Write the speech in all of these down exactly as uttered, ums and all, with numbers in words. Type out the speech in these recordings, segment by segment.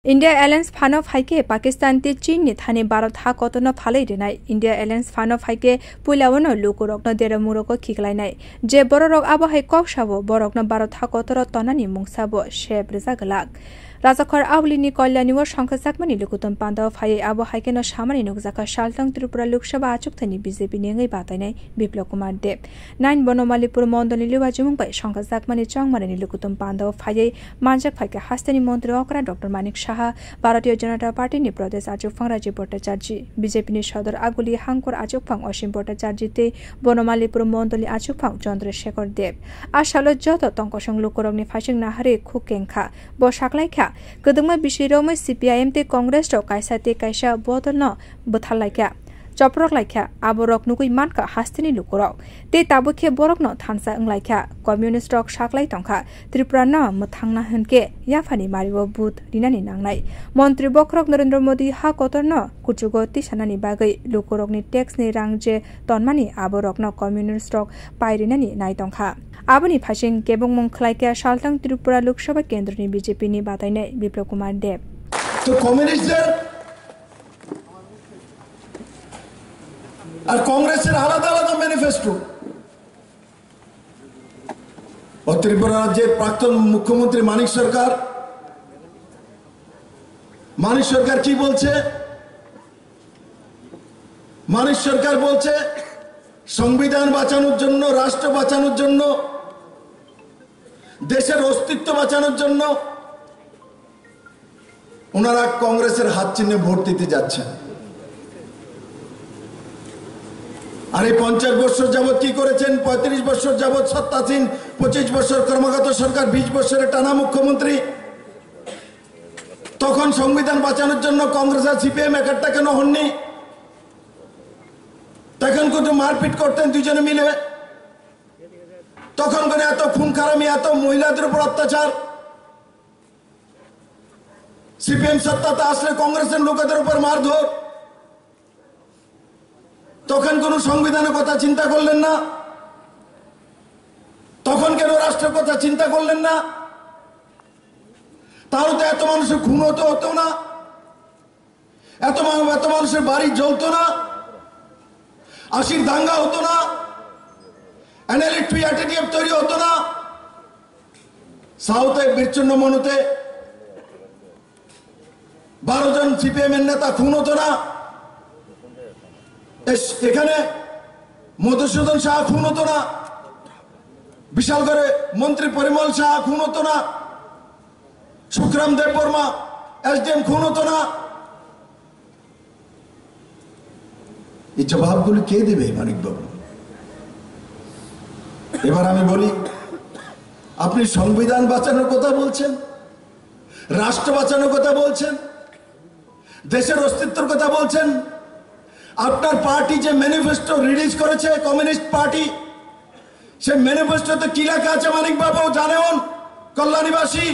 India alliance phano phaikhe Pakistan tei Chin ni thani Bharat ha kotorno phalwi rwnai. India alliance phano phaikhe puilawano lukurokno deramurogo khiklainai. Je bororok abo hai kok sabo, borokno Bharat ha kotoro tonani mungsa bo sep rwjak glak. Rajakhor Auli ni Kalyani o songkha jakmani lukutum pandao phaiwi abo hai kheno samani nukjakha Saltang Tripura Lok Sabha achukthani B J P ni wngwi batainai Biplab Kumar Deb. Nine Bonomalipur Mondol ni Liwajimung bai songkha jakmani chongmani lukutum pandao phaiwi manjak phaikha hasteni montri okra Doctor Manik Saha, Bharatiya Janata Party ni Pradesh achukphang Rajiv Bhattacharjee, B J P ni Sodor Aguli Hangkor achukphang Osim Bhattacharjee tei Bonomalipur Mondol ni achukphang Chandra Shekhar Deb. A salo joto tongkosong lukurokni phaising naharwi khuk kengkha. Bo saklaikha, kwdwkma bisirokno C P I M tei Congress rok kaisa tei kaisa bodolno bwtharlaikha, choproklaikha, aborok nugwi mankha hasteni lukurok. Tei tabuk khe borokno thansa wnglaikha, communist rok saklai tongkha, Tripura no mwthangna hwnkhe yaphani mario vote rinani nangnai. Montri bokhorok Narendra Modi ha kotorno kuchugo tisanani bagwi lukurokni tax ni rang je tonmani aborokno communist rok pai rinani nai tongkha. Aboni phaising kebengmung khlaikha Saltang Tripura Lok Sabha kendroni B J P ni batainai Biplab Kumar Deb. তো কমিউনিস্টদের আর কংগ্রেসের আলাদা আলাদা ম্যানিফেস্টো। ও ত্রিপুরা রাজ্যের প্রাক্তন মুখ্যমন্ত্রী মানিক সরকার, মানিক সরকার কি বলছে? মানিক সরকার বলছে, সংবিধান বাঁচানোর জন্য, রাষ্ট্র বাঁচানোর জন্য, দেশের অস্তিত্ব বাঁচানোর জন্য ওনারা কংগ্রেসের হাত চিহ্নে ভোট দিতে যাচ্ছেন। আর এই পঞ্চাশ বছর যাবত কি করেছেন? পঁয়ত্রিশ বছর যাবত সত্তাসীন, পঁচিশ বছর কর্মরত সরকার, বিশ বছরের টানা মুখ্যমন্ত্রী। তখন সংবিধান বাঁচানোর জন্য কংগ্রেস আর সিপিএম একাট্টা কেন হননি? তখন কত মারপিট করতেন দুজনে মিলে, তখন কেন এত খুন খারামি, এত মহিলাদের উপর অত্যাচার? সিপিএম সত্তাতে আসলে কংগ্রেসের লোকেদের উপর মারধর, তখন কোনো সংবিধানের কথা চিন্তা করলেন না? তখন কেন রাষ্ট্রের কথা চিন্তা করলেন না? তাহলে তো এত মানুষের খুন হতো হতো না, এত মানু-, এত মানুষের বাড়ি জ্বলতো না, আশির দাঙ্গা হতো না, এনএলএফটি এটিটিএফ তৈরি হতো না। সাউথে বিচ্ছিন্ন মনুতে বারো জন সিপিএম এর নেতা খুন হতো না। এস-, এখানে মধুসূদন শাহ খুন হতো না, বিশালগড়ে মন্ত্রী পরিমল শাহ খুন হতো না, সুখরাম দেববর্মা, এসডিএম খুন হতো না। এই জবাবগুলি কে দেবে, মানিকবাবু? এবার আমি বলি, আপনি সংবিধান বাঁচানোর কথা বলছেন, রাষ্ট্র বাঁচানোর কথা বলছেন, দেশের অস্তিত্বর কথা বলছেন। আপনার পার্টি যে ম্যানিফেস্টো রিলিজ করেছে, কমিউনিস্ট পার্টি, সেই ম্যানিফেস্টোতে কি লেখা আছে, মানিকবাবু জানেন, কল্যাণীবাসী?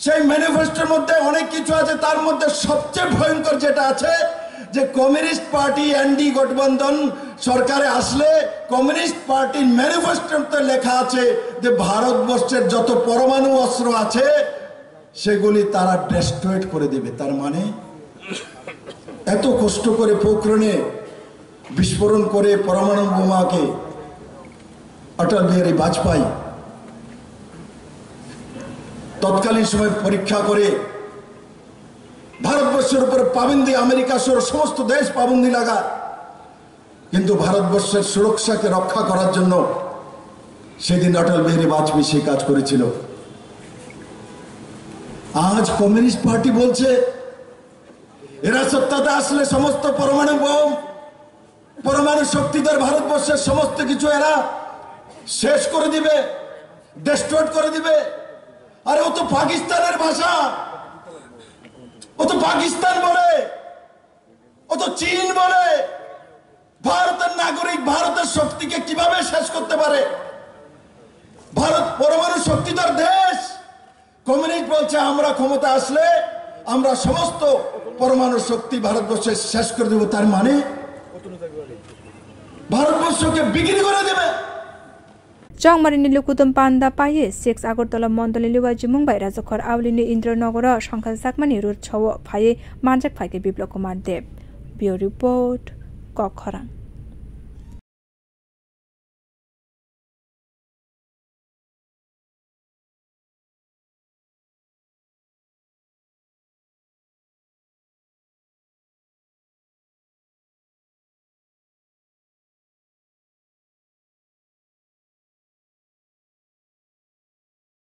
সেই ম্যানিফেস্টোর মধ্যে অনেক কিছু আছে, তার মধ্যে সবচেয়ে ভয়ঙ্কর যেটা আছে যে কমিউনিস্ট পার্টি এনডি গঠবন্ধন সরকারে আসলে কমিউনিস্ট পার্টির ম্যানিফেস্টোতে লেখা আছে যে ভারতবর্ষের যত পরমাণু অস্ত্র আছে সেগুলি তারা ডেস্ট্রয়েড করে দেবে। তার মানে এত কষ্ট করে পোখরণে বিস্ফোরণ করে পরমাণু বোমাকে অটল বিহারী বাজপেয়ী তৎকালীন সময় পরীক্ষা করে ভারতবর্ষের উপর পাবন্দি, আমেরিকা সহ সমস্ত দেশ পাবন্দি লাগা, কিন্তু ভারতবর্ষের সুরক্ষাকে রক্ষা করার জন্য সেদিন অটল বিহারী বাজপেয়ী সেই কাজ করেছিল। আজ কমিউনিস্ট পার্টি বলছে এরা সত্তাতে আসলে সমস্ত পরমাণু বোম, পরমাণু শক্তিধর ভারতবর্ষের সমস্ত কিছু এরা শেষ করে দিবে, ডেস্ট্রয়েড করে দিবে। আরে ও তো পাকিস্তানের ভাষা, ও তো পাকিস্তান বলে, ও তো চীন বলে। ভারতের নাগরিক ভারতের শক্তিকে কিভাবে শেষ করতে পারে? ভারত পরমাণু শক্তিধর দেশ। কমিউনিস্ট বলছে আমরা ক্ষমতা আসলে আমরা সমস্ত পরমাণু শক্তি ভারতবর্ষে শেষ করে দেব। তার মানে ভারতবর্ষকে বিক্রি করে দেবে। Chongmarini Lukutum Panda paiwi six Agartala Mondolni Liwajimung bai Rajakhor Aulini Indranogoro songkha jakmani road show-o phaiwi manjak phaikha Biplab Kumar Deb. Bureau Report, Kokkhorang.